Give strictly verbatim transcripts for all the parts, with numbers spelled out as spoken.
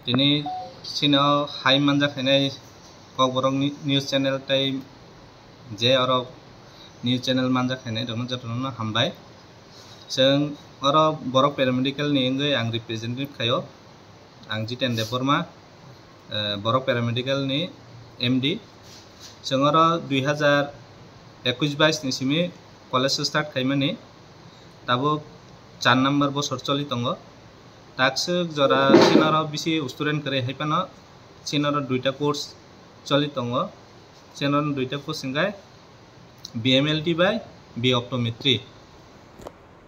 Tini chini o hai manjak khainai Kokborok ni news channel tei je oro news channel manjak khainai rokno jotono hambai. Chwng oro Borok Paramedical ni wngwi ang representative khaio. Ang Jiten Debbarma, eh, Borok Paramedical ni M D. Chwng oro dui hazar ekush bais ni simi college start khaimani, tabuk char number bosor choli tongo. Takswk jora chini oro bisi student kwrwi hai phano chini oro duita course choli tongo. Chini oro duita course hwnkhe B M L T bai B Optometry.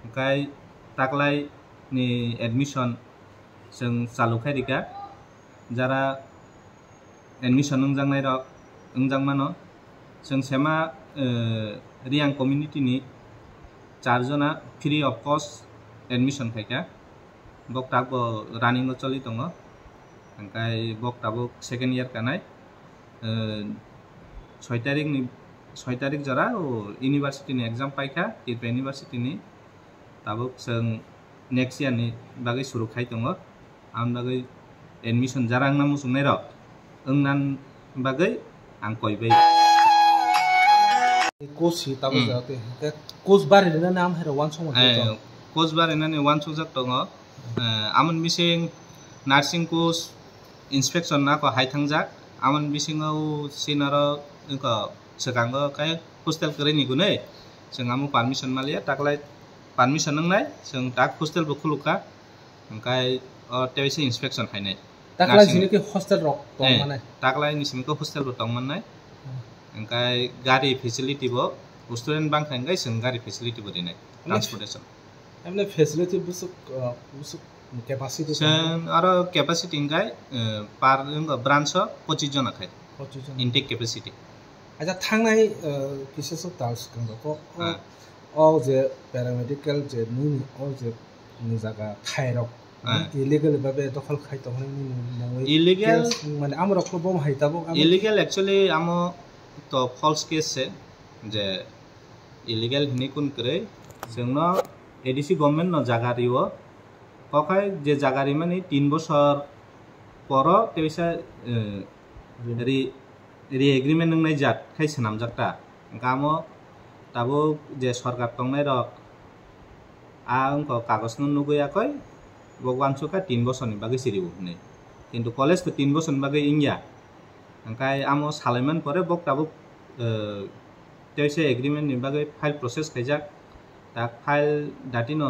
Hwnkhe taklai ni admission chwng chalu khai rikha. Jara admission wngjaknai rok wngjak mano. Chwng sema, eh, Reang community ni char jona free of cost admission khaikha. Bok tabuk running o choli tongo. Hwnkhe bok tabuk second year kanai. Eh, soi tarik ni, soi tarik jora o university ni exam paikha, Tripura University ni. Tabuk chwng next year ni bagwi suru khai tongo. Aboni bagwi admission jara wngna muchungnai rok wngna bagwi ang koi bai. Course si tabuk Hmm. jora twi hwnkhe course bari rwnani am hai rok uansukma Eh, tong. Course bari rwnani uansukjak tongo. Eh, amoni bising nursing course inspection nako hai thangjak. Amoni bisingo chini oro wngkha swkango khe hostel kwrwini gwnwi chwng amo permission maliya, taklai permission wngnai chwng tak hostel bo khulukha, hwnkhe o teisa inspection hainai. Taklai nursing sini khe hostel rok tong Eh, manai. Taklai ni simi khe hostel bo tong mannai. Hmm. Hwnkhe gari facility bo student bangkha hwnkhe chwng gari facility bo rinai, Mane transportation. Emne facility busuk, uh, busuk capacity Chwng aro capacity hwnkhe, uh, per wngkha branch o pochis jona khai. Pochis jona. Intake capacity. Acha thangnai, uh, kisa swk tal swkang rok o, o, Ah. o je paramedical je nini o je nini jaga khai rok Ah. illegal babe dokhol khai tong nini mungwi Illegal case mane amrok bo hai tabuk amo Illegal actually amo to false case se je illegal hini kun kwrwi chwngno A D C government no jaga rio. Kokhai je jaga rimani tin bosor poro teisa, eh, re, re agreement wngnai jat khai swnamjak ta. Hwnkhe amo tabuk je sorkar tongnai rok a wngkha kagoj no nugwi yakoi bo uansukha tin bosor ni bagwi siriwo hinwi. Kintu college to tin bosor ni bagwi wngya. Hwnkhe amo salaiman pore bok tabuk, eh, teisa agreement ni bagwi file process khaijak. Tak file dati no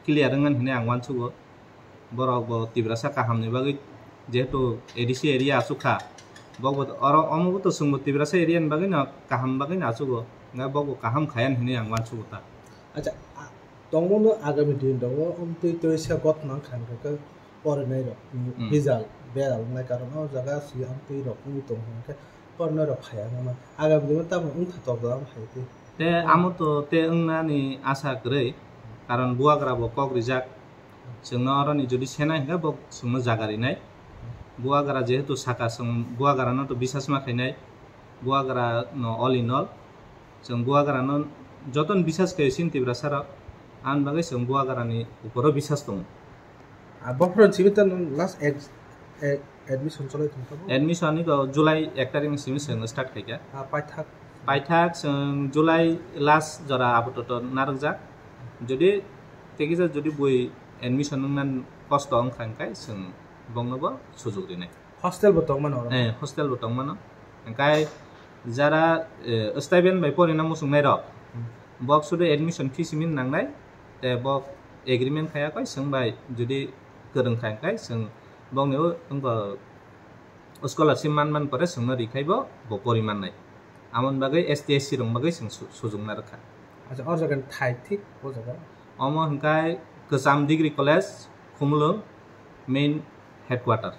clear wngmani hinwi ang uansugo. Borok bo Tiprasa kaham ni bagwi jehetu A D C area asuk kha. Bok bo oro omo bo to chwng bo Tiprasa area ni bagwi no kaham bagwi no achugo. Hwnkhe bok bo kaham khaya hinwi ang uansugo ta. Acha, a, tongmo no agami din rogo omtwi teisa gotna wngkha hwnkhe porinai rok, Hmm. result beral wngnai karon o jaga si amtwi rok wngwi tongo hwnkhe porinai rok phaiya wngmano. Agami dino tamo wngkha tok jora phai twi. Te Hmm. amo to te wngnani asa kwrwi, karon buagra bo kok rijak. Chwngno oroni jodi senai hwnkhe bo chwngno jaga rinai. Buagra jehetu saka chwng buagrano to bisas ma khainai. Buagra no all in all. Chwng buagrano jotono bisas khaio chini Tiprasa rok. Aboni bagwi chwng buagrani uporo bisas tongo. Ah, bophron simi to last ex-, e-, admission cholai tongkha bo? Admission ni to July ek tarik ni simi chwng start khaikha. Ah, paithak? Paithak chwng July last jora apatot narwkjak. Jodi tekisa jodi bui admission wngna kosto wngkha hwnkhe chwng bongno bo sujuk rinai. Hostel bo tongmano oro? Eh, hostel bo tongmano. Hwnkhe jara, eh, stipend bai porina muchungnai rok, Hmm. bok sudu admission fee simi nangnai, te bok agreement khaya koi chwng bai jodi kwrwng kha hwnkhe chwng bokni o wngkha scholarship man man pore chwngno rikhai bo, bo pori mannai. Amoni bagwi S T S C rok bagwi chwng su-, sujukna rwkha. Acha, o jaga ni thai thik o jaga? Omo hwnkhe Kwcham Degree College, Khumulwng, main headquarter.